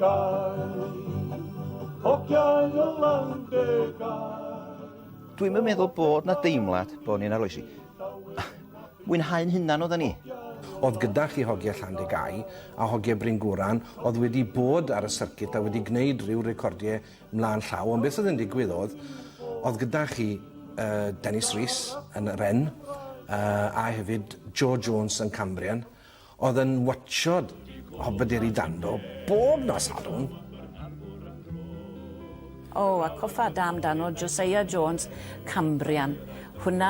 Landegau, hogiau o Landegau. Dwi'm yn meddwl bod 'na deimlad bod ni'n arloesi. Mwynhau'n hunan oedden ni. Oedd gyda chi hogiau Llandegau a hogiau Bryngwran oedd wedi bod ar y circuit a wedi gwneud rhyw recordiau mlaen llaw, ond beth oedd yn digwydd oedd, oedd gyda chi uh, Dennis Rees yn yr N, uh, a hefyd Joe Jones yn Cambrian, oedd yn watchod Hobaderi Dando bob nos Sadwrn. O, a coffa da amdano Josiah Jones, Cambrian. Hwnna,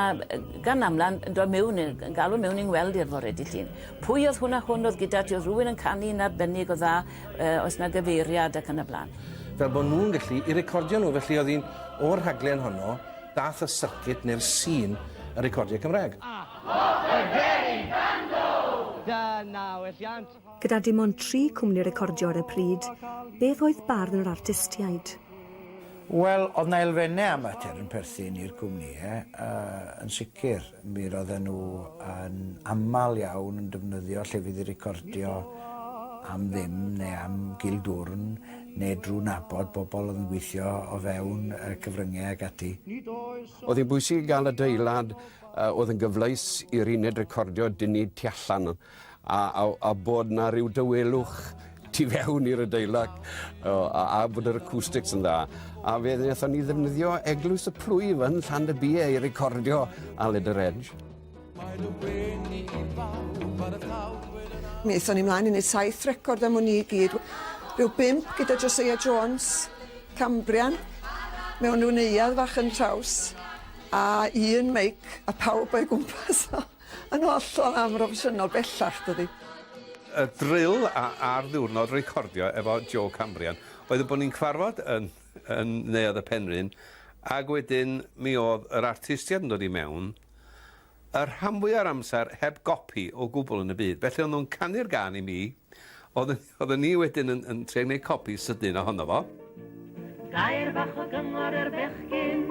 gan amla, yn dod mewn, yn galw mewn i'n ngweld i'r fore dydd Llun. Pwy oedd hwnna hwn oedd gyda ti? Oedd rhywun yn canu'n arbennig o dda, uh, oes na gyfeiriad ac yn y blaen. Fel bod nhw'n gallu i recordio nhw, felly oedd hi'n o'r rhaglen honno, dath y circuit neu'r scene y recordiau Cymraeg. Gyda dim ond tri cwmni recordio ar y pryd, beth oedd barn yr artistiaid? Wel, oedd 'na elfennau amatur yn perthyn i'r cwmnïau, yn sicr. Mi roedden nhw yn aml iawn yn defnyddio llefydd i recordio am ddim neu am gildwrn neu drwy nabod bobl oedd yn gweithio o fewn y cyfryngau ac ati. Oedd hi'n bwysig i gael adeilad oedd yn gyfleus i'r uned recordio dynnu tu allan a, a, a bod 'na ryw dawelwch tu fewn i'r adeilad a, a bod yr acoustics yn dda. A fe wnaethon ni ddefnyddio Eglwys y Plwyf yn Llandybie i recordio Aled yr Edge. Mi aethon ni mlaen i neud saith record am wn i gyd. Rhyw bump gyda Josiah Jones, Cambrian, mewn rhyw neuadd fach yn Traws. A un meic a pawb o'i gwmpas o yn hollol amhroffesiynol bellach dydi? Y drill a- ar ddiwrnod recordio efo Joe Cambrian oedd y bod ni'n cyfarfod yn yn Neuadd y Penrhyn ag wedyn mi oedd yr artistiaid yn dod i mewn y rhan fwya o'r amser heb gopi o gwbl yn y byd felly o'n nhw'n canu'r gân i mi Oedden, oedden ni wedyn yn, yn trio gwneud copi sydyn ohono fo. Gair bach o gyngor i'r bechgyn,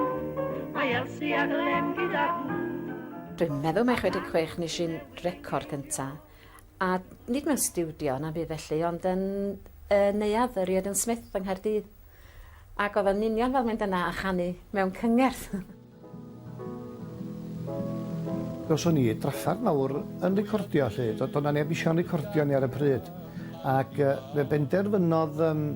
mae Elsi a Glenn gyda nhw. Dwi'n meddwl mai 66 nes i'n record gynta. A nid mewn stiwdio na byd felly, ond yn y neuadd y Riordan Smith yng Nghaerdydd. Ac oedd o'n union fel mynd yna a chanu mewn cyngerdd. Gawson ni drafferth mawr yn recordio 'lly. Do- do' 'na neb isio'n recordio ni ar y pryd. Ac yy fe benderfynodd yym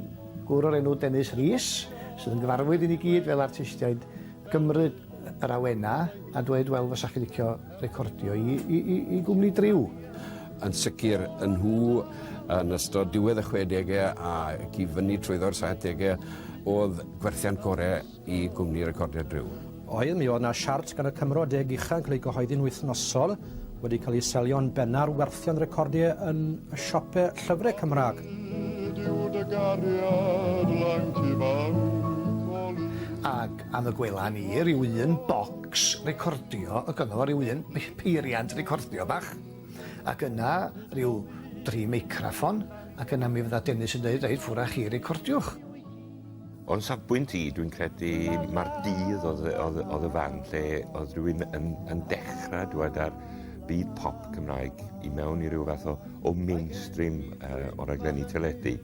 gŵr o'r enw Dennis Rees, sydd yn gyfarwydd i ni gyd fel artistiaid, gymryd yr awena a dweud wel fysa chi licio recordio i i i i gwmni Driw. Yn sicr, y nhw yn ystod diwedd y chwedegau ac i fyny trwyddo'r saithdegau oedd gwerthiant gorau i gwmni recordiau Driw. Oedd, mi oedd 'na siart gan y Cymro Deg Ucha yn cael ei gyhoeddi'n wythnosol, wedi cael ei selio'n benna ar werthiant recordiau yn y siope llyfrau Cymraeg. Ac am y gwela ni ryw un bocs recordio y gynno fo ryw un peiriant recordio bach ac yna ryw dri meicraffon ac yna mi fydda Dennis yn deud reit ffwr' â chi recordiwch. O'n safbwynt i, dwi'n credu mae'r dydd oedd, oedd, oedd y fan lle oedd rhywun yn, yn dechrau dwad ar byd pop Cymraeg i mewn i ryw fath o, o mainstream uh, o raglenni teledu.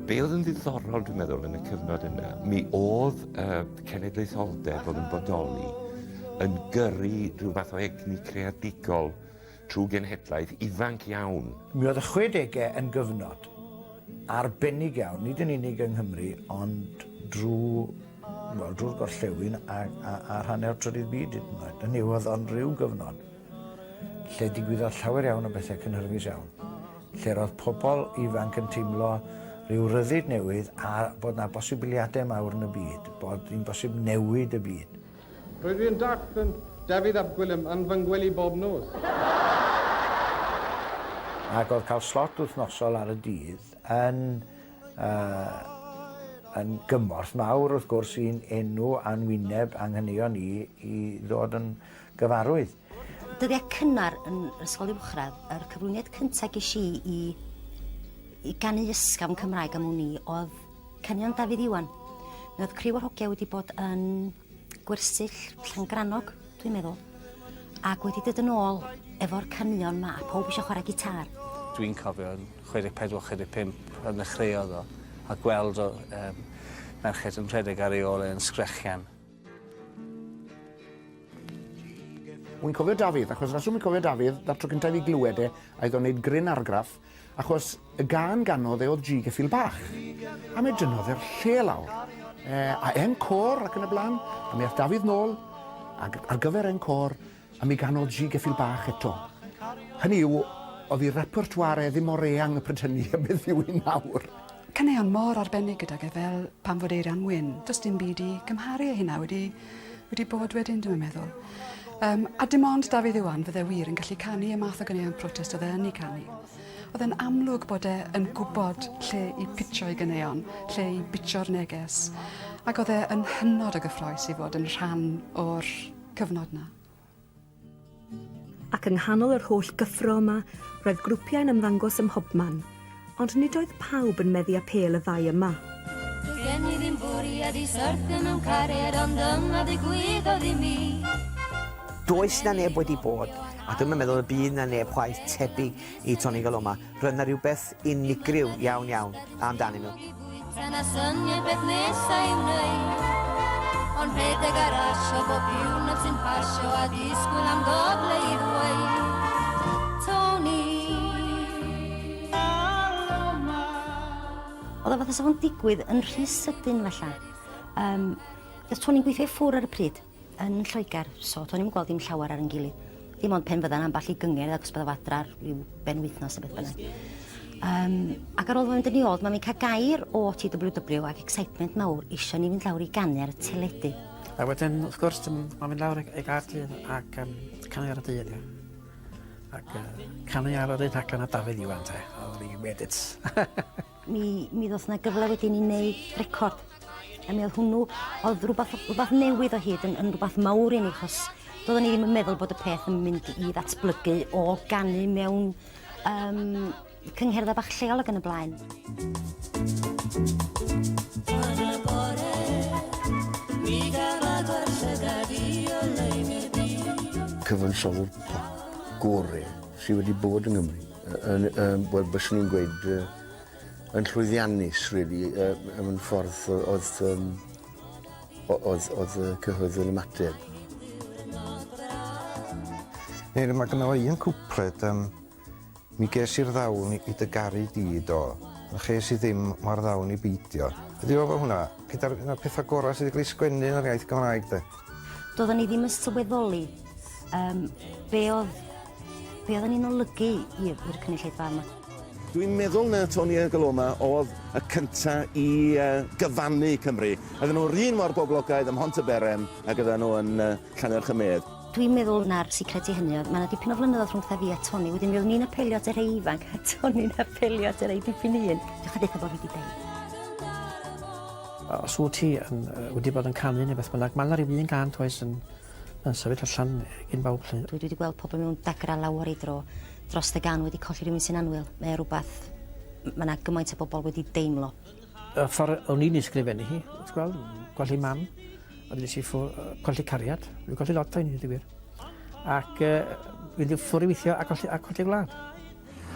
Be oedd yn ddiddorol, dwi'n meddwl, yn y cyfnod yna, mi oedd uh, cenedlaetholdeb oedd yn bodoli yn gyrru rhyw fath o egni creadigol trwy genhedlaeth ifanc iawn. Mi oedd y chwedegau yn gyfnod arbennig iawn, nid yn unig yng Nghymru, ond drwy, wel, drwy'r gorllewin a, a, a rhannu'r trydydd byd hyd yn oed. Hynny yw, oedd o'n rhyw gyfnod lle digwyddodd llawer iawn o bethau cynhyrfus iawn, lle roedd pobl ifanc yn teimlo rhyw ryddid newydd a bod 'na bosibiliadau mawr yn y byd, bod hi'n bosib newid y byd. Rwyf fi yn darllen Dafydd ap Gwilym yn fy ngwely bob nos. Ac oedd cael slot wythnosol ar y dydd yn uh, yn gymorth mawr wrth gwrs i'n enw a'n wyneb a'n nghaneuon ni i ddod yn gyfarwydd. Dyddiau cynnar yn yr ysgol uwchradd, yr cyflwyniad cyntaf ges i i, i ganu ysgafn Cymraeg am wn i oedd Caneuon Dafydd Iwan. Mi oedd criw o'r hogia wedi bod yn gwersyll Llangrannog, dwi'n meddwl, ac wedi dod yn ôl efo'r caneuon 'ma, a pawb eisiau chwarae gitar. Dwi'n cofio yn 64, 65 pan ddechreuodd o. A gweld o, um, merched yn rhedeg ar ei ôl e yn sgrechian. Wy'n cofio Dafydd, achos reswm wy'n cofio Dafydd, na'r tro cyntaf i fi glywed e, a iddo wneud gryn argraff, achos y gân ganodd e oedd G Geffyl Bach. A mi dynnodd e'r lle lawr. E, a encore ac yn y blaen, a mi ath Dafydd nôl, ag ar gyfer encore, a mi ganodd G Geffyl Bach eto. Hynny yw, oedd ei repertoire e ddim mor eang y pryd hynny a beth yw hi nawr. Caneuon mor arbennig gydag e fel Pam fod Eira'n Wyn. Does dim byd i gymharu â hynna wedi wedi bod wedyn dwi'm yn meddwl. Yym a dim ond Dafydd Iwan fydde wir yn gallu canu y math o ganeuon protest oedd e yn 'u canu. Oedd e'n amlwg bod e yn gwbod lle i pitsio'i ganeuon, lle i bitsio'r neges ac oedd e yn hynod o gyffrous i fod yn rhan o'r cyfnod 'na. Ac yng nghanol yr holl gyffro yma, roedd grwpiau'n ymddangos ym mhobman, ond nid oedd pawb yn meddu apêl y ddau yma. Does gen i ddim bwriad i syrthio mewn cariad ond dyma ddigwyddodd i mi. Does 'na neb wedi bod, a dwi'm yn meddwl y bydd 'na neb chwaith tebyg i Tony Galoma. Roedd 'na rhywbeth unigryw iawn iawn amdanyn nhw. Dyna syniad beth nesa i'w wneud. Ond rhedeg a rasio bob diwrnod sy'n pasio a disgwyl am gyfle i ddweud. Tony. Oedd o fatha sa fo'n digwydd yn rhy sydyn falla. Um, Oedd Tony'n gweithio i ffwr ar y pryd yn Lloegr, so do'n i'm yn gweld dim llawer ar ein gilydd. Dim ond pen fydda'n ambell i gyngerdd ac os bydda fo adra ar ryw benwythnos neu beth bynnag. Um, ac ar ôl fo fynd yn ei ôl, mae'n cael gair o TWW ac excitement mawr eisiau ni fynd lawr i ganu ar y teledu. A wedyn, wrth gwrs, mae'n mynd lawr i Gaerdydd ac um, canu ar y dydd, ie. Ac uh, canu ar yr un rhaglen â Dafydd Iwan, te. Oedd ni made it. Mi, mi ddoth 'na gyfle wedyn i wneud record. A mi oedd hwnnw, oedd rhywbeth, rhywbeth newydd o hyd yn, yn rhywbeth mawr i ni, achos doeddwn ni ddim yn meddwl bod y peth yn mynd i ddatblygu o ganu mewn um, cyngherddau bach lleol ac yn y blaen. Yn y bore, mi gaf agor llygad i oleuni'r byd. Cyfansoddwr pop gore sydd wedi bod yng Nghymru. Yn, yn, wel, byswn i'n gweud, uh, yn llwyddiannus, really, uh, yn ffordd oedd, um, oedd, oedd y cyhoedd yn ymateb. Neu, mae gynno fo un cwpled, um, mi ges i'r ddawn i dy garu di, do, ond ches i ddim mor ddawn i beidio. Ydy o efo hwnna, gyda'r un o'r pethau gorau sydd wedi cael ei sgwennu yn yr iaith Gymraeg, de. Doeddwn ni ddim yn sylweddoli um, be oedd Be oedden ni'n olygu i'r cynulleidfa yma. Dwi'n meddwl na Tony a Galoma oedd y cynta i gyfannu Cymru. Oedden nhw'r un mor boblogaidd ym Mhontyberem ag oedden nhw yn Llannerch-y-medd. Dwi'n meddwl na'r secret i hynny oedd mae 'na dipyn o flynyddoedd rhwngtha fi a Tony, wedyn mi oeddwn i'n apelio at y rhei ifanc a Tony'n apelio at y rhei dipyn hŷn. Dewch a deutha bo fi 'di deud. Os wyt ti yn, wedi bod yn canu neu beth bynnag, mae 'na ryw un gân does yn yn sefyll allan gin bawb 'lly. Dwi wedi gweld pobl mewn dagrau lawer ei dro dros y gan wedi colli rhywun sy'n annwyl. Mae o rhywbeth, mae yna gymaint o bobl wedi deimlo. Y ffordd o'n i'n ysgrifennu hi, wrth gweld, golli mam, a nes i ffwr, colli cariad, dwi'n colli lot o hynny, dwi gwir. Ac uh, fynd i ffwrdd i weithio a colli, a colli gwlad.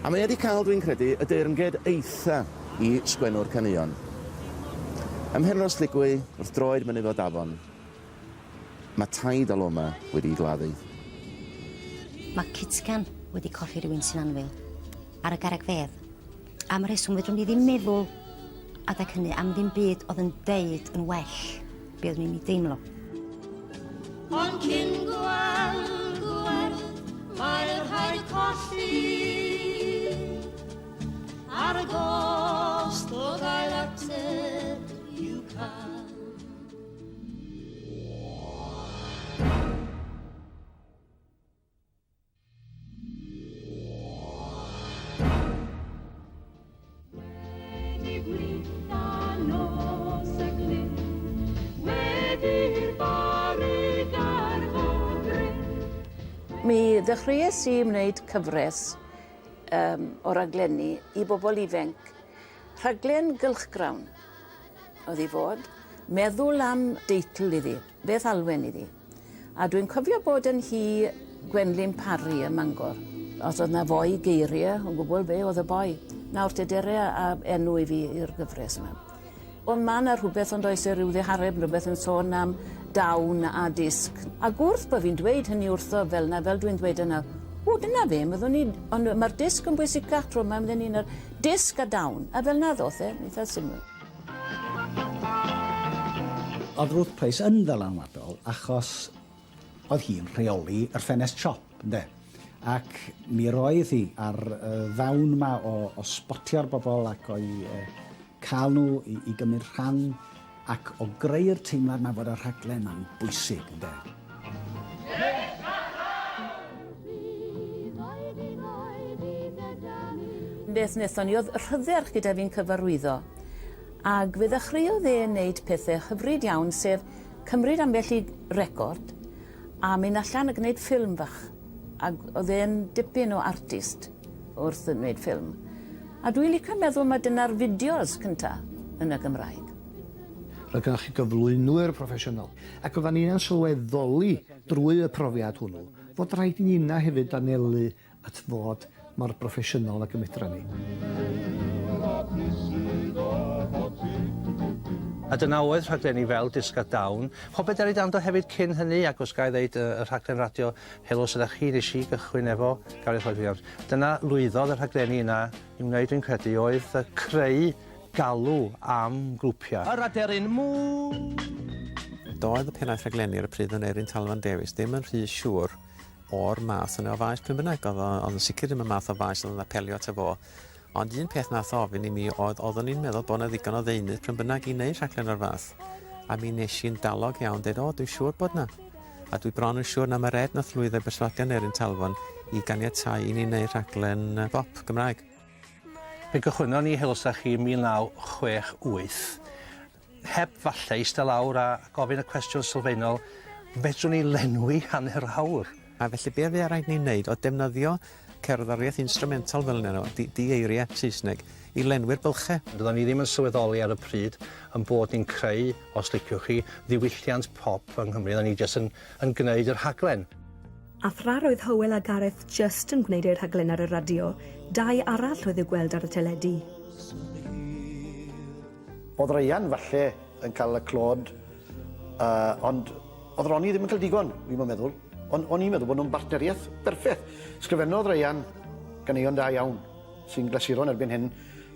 A mae e 'di cael, dwi'n credu, y deyrnged eitha i sgwennwr caneuon. Ym Mhenrhos Llugwy, wrth droed Mynyddod Afon, Mae taid Aloma wedi'i gladdu. Mae Cytgan wedi colli rhywun sy'n annwyl ar y garreg fedd. Am reswm fedrwn ni ddim meddwl adeg hynny am ddim byd oedd yn deud yn well be oeddwn ni'n ei deimlo. Ond cyn gweld gwerth mae rhaid colli ar y gost o gael ateb i'w cael. Mi ddechreuais i wneud cyfres um, o raglenni i bobl ifanc. Rhaglen gylchgrawn. Oedd i fod. Meddwl am deitl iddi, beth alwen iddi. A dwi'n cofio bod yn hi Gwenlyn Parry ym Mangor. Os oedd 'na foi geirie o gwbl, fe oedd y boi. Nawr te dere â enw i fi i'r gyfres yma. Ond mae yna rhywbeth ond oes e rhyw ddihareb rhywbeth yn sôn am dawn a disg. Ac wrth bod fi'n dweud hynny wrtho fel 'na, fel dwi'n dweud yna, o dyna fe, meddwn i, ond mae'r disg yn bwysicach tro yma, meddwn i'n yr disg a dawn. A fel 'na ddoth e, yn eitha syml. Oedd Ruth Price yn ddylanwadol achos oedd hi'n rheoli yr ffenest siop, ynde? Ac mi roedd hi ar y ddawn 'ma o, o sbotio'r bobl ac o'i uh, cael nhw i, i gymryd rhan ac o greu'r teimlad 'ma fod y rhaglen 'ma'n bwysig, ynde? Beth wnaethon ni oedd Rhydderch gyda fi'n cyfarwyddo ac fe ddechreuodd e wneud pethau hyfryd iawn sef cymryd ambell i record a mynd allan a gwneud ffilm fach ac oedd e'n dipyn o artist wrth wneud ffilm. A dwi'n licio meddwl mai dyna'r fideos cynta yn y Gymraeg. Roedd gennych chi gyflwynwyr proffesiynol, ac oeddan ni'n sylweddoli drwy y profiad hwnnw fod rhaid i ninna hefyd anelu at fod mor broffesiynol ag y medra ni. A dyna oedd rhaglenni fel Disg a Dawn. Popeth ar ei dando hefyd cyn hynny, ac os ga i ddeud, y, y rhaglen radio Helo Sut Ydach Chi, nes i gychwyn efo Gareth Lloyd Williams. Dyna lwyddodd y rhaglenni yna i wneud, dwi'n credu, oedd creu galw am grwpiau. Yr aderyn mw. Doedd y pennaeth rhaglenni ar y pryd Aneurin Talfan Davies ddim yn rhy siŵr o'r math yna o faes pryn bynnag. Oedd o, oedd yn sicr ddim y math o faes oedd yn apelio ato fo. Ond un peth nath o ofyn i mi oedd, oeddwn i'n meddwl bod yna ddigon o ddeunydd pryn bynnag i wneud rhaglen o'r fath. A mi nes i'n dalog iawn deud, o, dwi'n siŵr bod na. A dwi bron yn siŵr na Mared nath lwyddo i berswadio Aneurin Talfan i ganiatáu i ni wneud rhaglen bop Gymraeg. Fe gychwynnon ni Helo Sa Chi 1968 heb falle eistedd lawr a gofyn y cwestiwn sylfaenol, fedrwn ni lenwi hanner awr? A felly be fuo raid ni wneud oedd defnyddio cerddoriaeth instrumental fel yna, di, di eiriau Saesneg, i lenwi'r bylchau. Doedden ni ddim yn sylweddoli ar y pryd yn bod ni'n creu, os liciwch chi, ddiwylliant pop yng Nghymru, oedden ni jyst yn, yn gwneud y rhaglen. A thra roedd Hywel a Gareth jyst yn gwneud eu rhaglen ar y radio, dau arall oedd i'w gweld ar y teledu. Oedd Ryan falle yn cael y clod, uh, ond oedd Ronnie ddim yn cael digon, fi'n meddwl. Ond o'n i'n meddwl bod nhw'n bartneriaeth berffaith. Sgrifennodd Ryan ganeuon da iawn, sy'n glasuron erbyn hyn,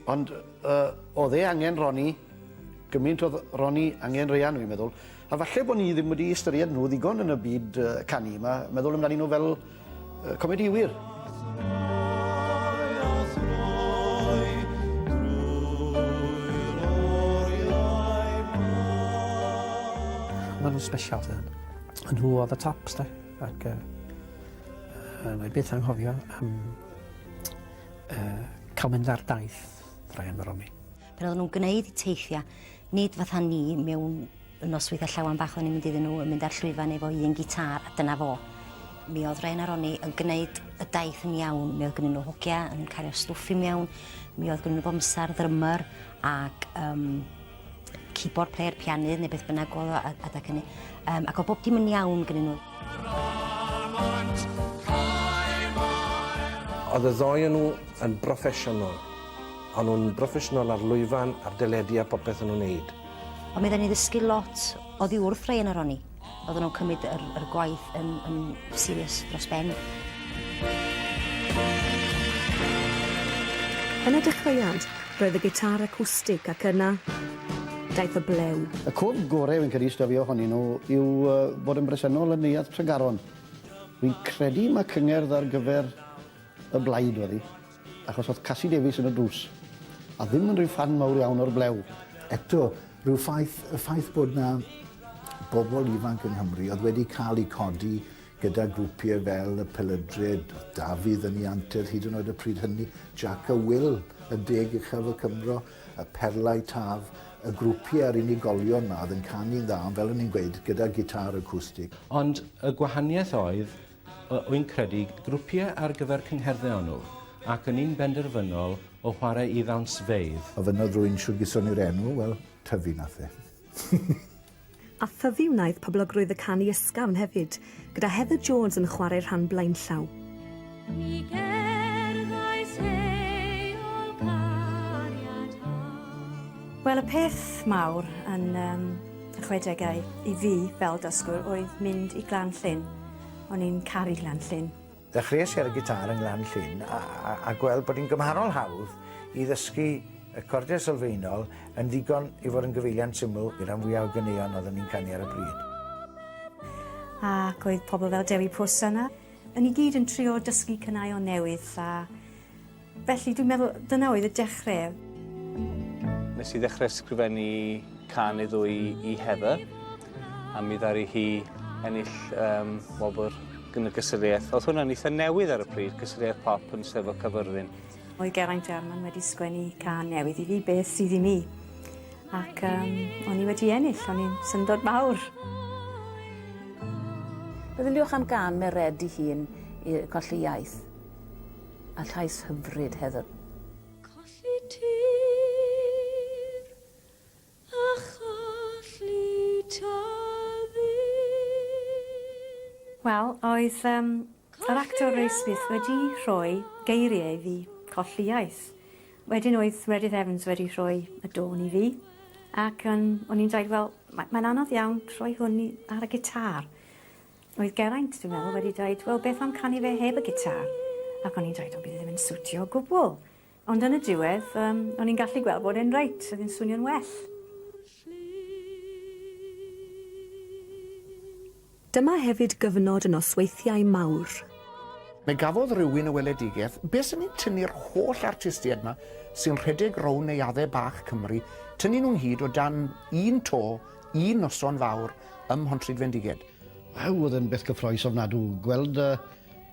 ond uh, oedd e angen Ronnie, gymaint oedd Ronnie angen Ryan, fi'n meddwl. A falle bod ni ddim wedi ystyried nhw ddigon yn y byd uh, canu yma, meddwl amdanyn nhw fel uh, comediwyr. Maen nhw'n special, dyn. Nhw oedd y tops, de. Ac na i byth anghofio am cael mynd ar daith Ryan Moroni. Pan oedden nhw'n gwneud eu teithiau, nid fatha ni mewn nosweithiau llawen bach oedden ni'n mynd iddyn nhw, yn mynd ar llwyfan efo un gitar a dyna fo. Mi oedd Ryan a Ronnie yn gwneud y daith yn iawn, mi oedd gynnyn nhw hogia yn cario stwff i mewn, mi oedd gynnyn nhw bob amser ddrymmer ac um, keyboard player, pianydd neu beth bynnag oedd o adag hynny. Um, ac oedd bob dim yn iawn gynnyn nhw. Oedd y ddoi o'n nhw yn broffesiynol. O'n nhw'n broffesiynol ar lwyfan, ar deledu a popeth o'n nhw'n neud. Ond mi ddaru ni ddysgu lot oddi wrth Ryan a Ronnie. Oedden nhw'n cymryd yr, yr gwaith yn, yn serious dros ben. Yn y dechreuad, roedd y gitar acwstig ac yna, daeth y blew. Y cof gore fi'n credu sy 'da fi ohonyn nhw yw bod yn bresennol yn Neuadd Tregaron. Fi'n credu ma' cyngerdd ar gyfer y Blaid oedd hi. Achos oedd Cassie Davies yn y drws, a ddim yn rhyw ffan mawr iawn o'r blew. Eto, rhyw ffaith, y ffaith bod 'na bobl ifanc yng Nghymru oedd wedi cael eu codi gyda grwpiau fel y Pelydrid, oedd Dafydd yn ei anterth hyd yn oed y pryd hynny, Jac a Wil, y deg uchaf y Cymro, y Perlau Taf, y grwpiau a'r unigolion 'ma oedd yn canu'n dda, ond fel o'n i'n gweud, gyda gitâr acwstig. Ond y gwahaniaeth oedd Wy'n credu grwpiau ar gyfer cyngherddau o'n nhw, ac o'n i'n benderfynol o whare i ddawnsfeydd. Ofynnodd rwy'n shwd geson ni'r enw, wel, tyfu nath e. A thyfu wnaeth poblogrwydd y canu ysgafn hefyd, gyda Heather Jones yn chwarae rhan blaenllaw. Mi gerddais heol Wel, y peth mawr yn um, y chwedegau i fi fel dysgwr oedd mynd i Glan Llyn. O'n i'n caru Glan Llyn. Ddechreuais i ar y gitâr yng Nglan Llyn a, a, a gweld bod hi'n gymharol hawdd i ddysgu y cordiau sylfaenol yn ddigon i fod yn gyfeiliant syml i'r rhan fwyaf o ganeuon oedden ni'n canu ar y pryd. Ac oedd pobl fel Dewi Pws yna. O'n i gyd yn trio dysgu caneuon newydd a felly dwi'n meddwl dyna oedd y dechrau. Nes i ddechrau sgrifennu cân neu ddwy i Heather a mi ddaru hi ennill um, wobr yn y gystadleuaeth. Oedd hwnna'n eitha newydd ar y pryd, gystadleuaeth pop yn Steddfod Caerfyrddin. Oedd Geraint Jarman wedi sgwennu cân newydd i fi, Beth sydd i mi. Ac um, o'n i wedi ennill, o'n i'n syndod mawr. Meddyliwch am gân Mered i hun i colli iaith a llais hyfryd Heather. Colli tir a cholli tyddyn. Wel, oedd um, yr actor Ray Smith wedi rhoi geiriau i fi, colli iaith. Wedyn oedd Meredith Evans wedi rhoi y dôn i fi, ac um, o'n i'n dweud, wel, mae'n anodd iawn rhoi hwn i, ar y gitar. Oedd Geraint, dwi'n meddwl, wedi dweud, wel, beth am canu fe heb y gitar? Ac o'n i'n dweud, o, bydd e ddim yn swtio o gwbl. Ond yn y diwedd, um, o'n i'n gallu gweld bod e'n reit, oedd e'n swnio'n well. Dyma hefyd gyfnod y nosweithiau mawr. Me gafodd rywun y weledigaeth, be sy'n ni'n tynnu'r holl artistiaid 'ma sy'n rhedeg rownd neuaddau bach Cymru, tynnu nhw ynghyd o dan un to, un noson fawr ym Mhontrhydfendigaid. Waw, oedd e'n beth cyffroes ofnadw gweld y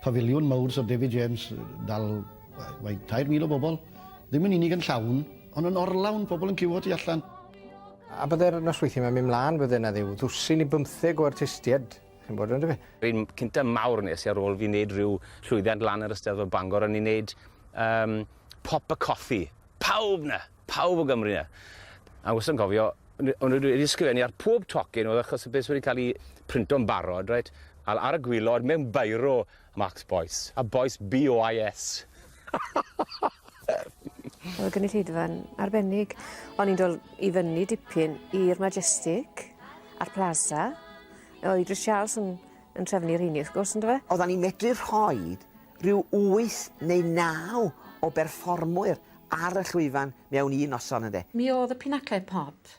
pafiliwn mawr Sir David James dal, wel, 3,000 o bobl, ddim yn unig yn llawn, ond yn orlawn, pobl yn ciwo tu allan. A bydde'r nosweithiau 'ma'n mynd mlaen, bydde 'na ddiw ddwsin i bymtheg o artistiaid, chi'n bod, yndyfe? Yr un cynta mawr nes i ar ôl fi wneud rhyw llwyddiant lan yr Eisteddfod Bangor, o'n i'n neud um, pop a coffi. Pawb 'na! Pawb o Gymru 'na! A wastad yn cofio, o'n nhw wedi ysgrifennu ar pob tocyn oedd achos y beth wedi cael ei printo'n barod, reit? A ar y gwylod, mewn biro, Mark's Boys. A Boys B-O-I-S. Oedd y gynulleidfa'n arbennig. O'n i'n dod i fyny dipyn i'r Majestic a'r Plaza. Oedd Idris Charles yn, yn trefnu rheini wrth gwrs, yndyfe? Oeddan ni'n medru rhoid rhyw wyth neu naw o berfformwyr ar y llwyfan mewn un noson ynde. Mi oedd y Pinaclau Pop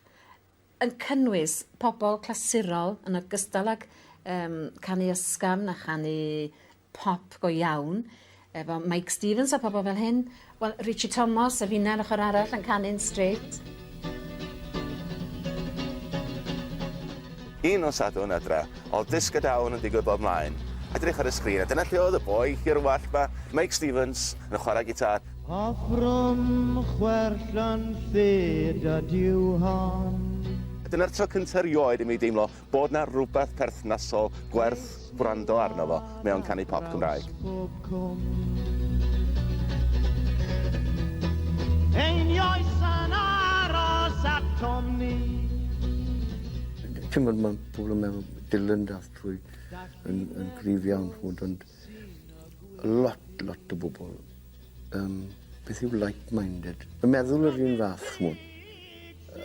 yn cynnwys pobl clasurol yn ogystal ag um, canu ysgafn a chanu pop go iawn, efo Mike Stevens a pobl fel hyn. Wel, Richie Thomas a finna ar ochr arall yn canu'n straight. Un nos Sadwrn adra, oedd Disc a Dawn yn digwydd bod mlaen. Edrych ar y sgrin, a dyna lle oedd y boi hirwallt 'ma, Mike Stevens, yn chwarae gitar. Offrwm chwerthlynllyd ydyw hon. A dyna'r tro cynta erioed i mi deimlo bod 'na rywbeth perthnasol gwerth gwrando arno fo mewn canu pop Cymraeg. Einioes yn aros atom ni. Ti'n gwybod, mae pobl yn meddwl Dylan dath trwy yn, yn gryf iawn, ch'mod, ond lot, lot o bobl, um, beth yw like-minded, yn meddwl yr un fath, ch'mod.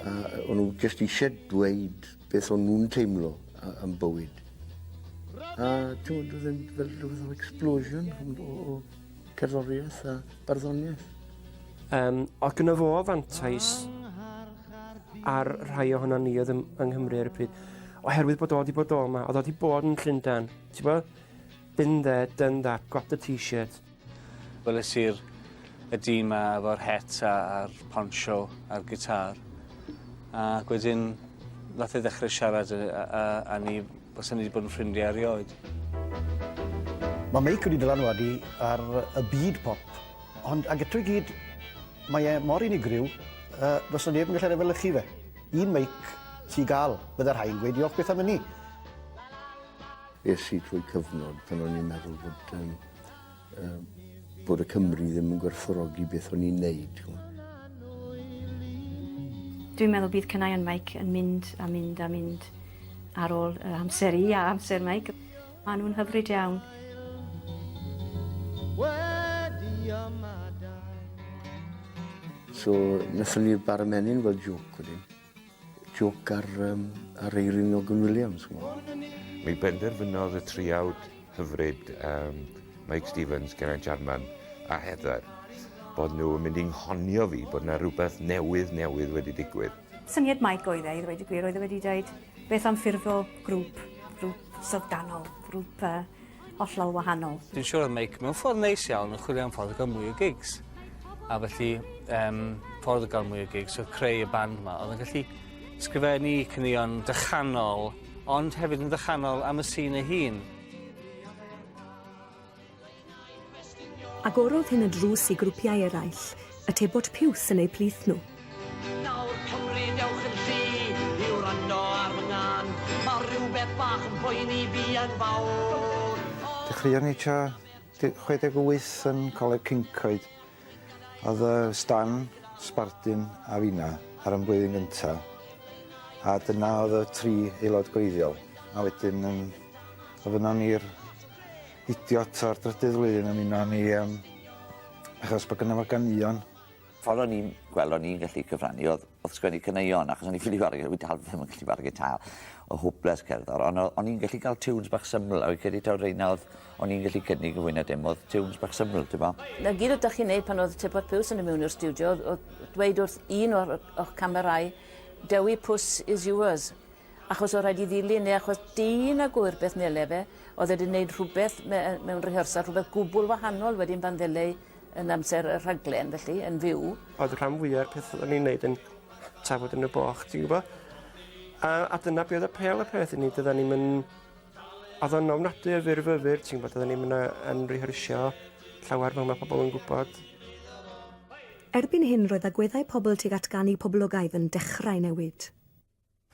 A o'n nhw jyst eisiau dweud beth o'n nhw'n teimlo am bywyd. A ti'n gwybod, oedd e'n fel rhywbeth o explosion o, o cerddoriaeth a barddoniaeth. Um, oedd gynno fo fantais ar rhai ohono ni oedd yng Nghymru ar y pryd, oherwydd bod o wedi bod o yma, oedd o wedi bod yn Llundain, ti'n bod? Been there, done that, got the t-shirt. Weles i'r y dyn 'ma efo'r het a a'r poncho a'r gitâr ac wedyn nath e ddechre siarad a a a a ni bysen ni 'di bod yn ffrindiau erioed. Mae Meic wedi dylanwadu ar y byd pop, ond ag eto i gyd, mae e mor unigryw, uh, does 'na neb yn gallu efelychu fe. Un Meic sy i gael, bydde rhai yn gweud diolch byth am hynny. Es i trwy cyfnod pan o'n i'n meddwl bod, um, uh, bod y Cymry ddim yn gwerthfawrogi beth o'n i'n neud. Dwi'n meddwl bydd caneuon Mike yn mynd a mynd a mynd ar ôl yr amser i a amser Mike. Maen nhw'n hyfryd iawn. So, nathon ni'r Bara Menyn fel joke wedyn. Joke ar, um, ar Eirin Ogwen Williams. Mi benderfynodd y triawd hyfryd um, Mike Stevens, Geraint Jarman a Heather bod nhw yn mynd i nghonio fi bod yna rhywbeth newydd newydd wedi digwydd. Syniad Mike oedd e, i ddweud y gwir, oedd e wedi dweud beth am ffurfio grŵp, grŵp syfrdanol, grŵp uh, hollol wahanol. Dwi'n siŵr oedd Mike mewn ffordd neis iawn yn chwilio am ffordd o gael mwy o gigs. A felly, um, ffordd o gael mwy o gigs oedd creu y band yma. Oedd yn gallu sgrifennu caneuon dychanol, ond hefyd yn ddychanol am y sîn ei hun. Agorodd hyn y drws i grwpiau eraill, y Tebot Piws yn eu plith nhw. Nawr Cymru dewch yn llu i wrando ar fy ngân. Mae rhywbeth bach yn poeni fi yn fawr. Dechreuon ni tua 68 yn Coleg Cyncoed. Oedd y Stan, Sbardun a finna ar yn blwyddyn gynta. A dyna oedd y tri aelod gwreiddiol. A wedyn um, ofynnon ni'r idiot o'r drydydd flwyddyn ymuno â ni um, achos bod gynno fo ganeuon. Ffordd o'n i'n gweld o'n i'n gallu cyfrannu oedd, oedd sgwennu caneuon, achos o'n i'n ffili chwarae, wi dal ddim yn gallu chwarae gitar, o hopeless cerddor, ond o'n i'n gallu cael tunes bach syml, a fi'n credu taw reina oedd o'n i'n gallu cynnig yn fwy na dim, oedd tunes bach syml, ti'n bo? Na gyd oeddech chi'n neud pan oedd Tebot Piws yn mynd mewn i'r stiwdio oedd, oedd dweud wrth un o'r, o'ch camerâu, Dewi Pws is yours. Achos oedd rhaid i ddilyn e, achos dyn a gwyr beth nele fe, oedd e wedi gwneud rhywbeth mewn rehearsal, rhywbeth gwbl wahanol wedyn pan ddeleu yn amser y rhaglen, felly, yn fyw. Oedd rhan fwyaf o'r peth oedden ni'n neud yn tafod yn y boch, ti'n gwybod? A, a dyna be oedd y pel y peth i ni, dydden ni'n mynd... Oedd o'n ofnadwy o fyrfyfyr, ti'n gwybod, oedden ni'n mynd yn rehearsio llawer fel mae pobl yn gwybod. Erbyn hyn roedd agweddau pobl tuag at ganu poblogaidd yn dechrau newid.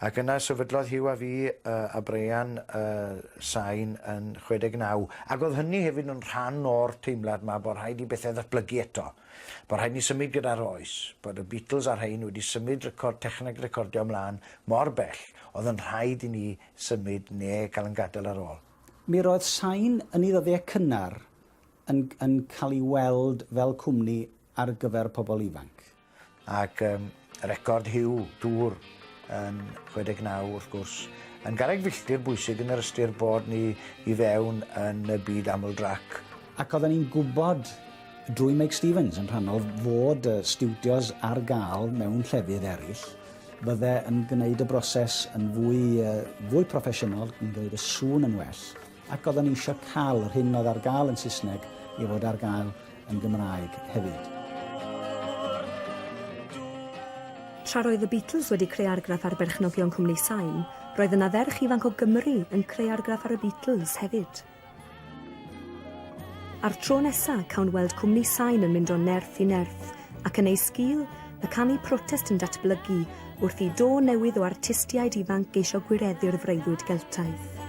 Ac yna sefydlodd Huw a fi a Brian Sain yn 69. Ac oedd hynny hefyd yn rhan o'r teimlad 'ma bod rhaid i bethau ddatblygu eto. Bod rhaid ni symud gyda'r oes. Bod y Beatles a'r rhein wedi symud record, techneg recordio ymlaen mor bell, oedd yn rhaid i ni symud neu cael ein gadael ar ôl. Mi roedd Sain yn ei ddyddiau cynnar yn, yn cael ei weld fel cwmni ar gyfer pobl ifanc. Ac um, record Huw, Dŵr, yn 69 wrth gwrs, yn garreg filltir bwysig yn yr ystyr bod ni i fewn yn y byd aml-drac. Ac oedden ni'n gwybod drwy Meic Stevens yn rhannol fod y stiwdios ar gael mewn llefydd eraill fydde yn gwneud y broses yn fwy, fwy proffesiynol, yn gwneud y sŵn yn well, ac oedden ni eisiau cael yr hyn oedd ar gael yn Saesneg i fod ar gael yn Gymraeg hefyd. Tra roedd y Beatles wedi creu argraff ar berchnogion cwmni Sain, roedd yna ferch ifanc o Gymru yn creu argraff ar y Beatles hefyd. A'r tro nesa, cawn weld cwmni Sain yn mynd o nerth i nerth, ac yn ei sgil, y canu protest yn datblygu wrth i do newydd o artistiaid ifanc geisio gwireddu'r freuddwyd Geltaidd.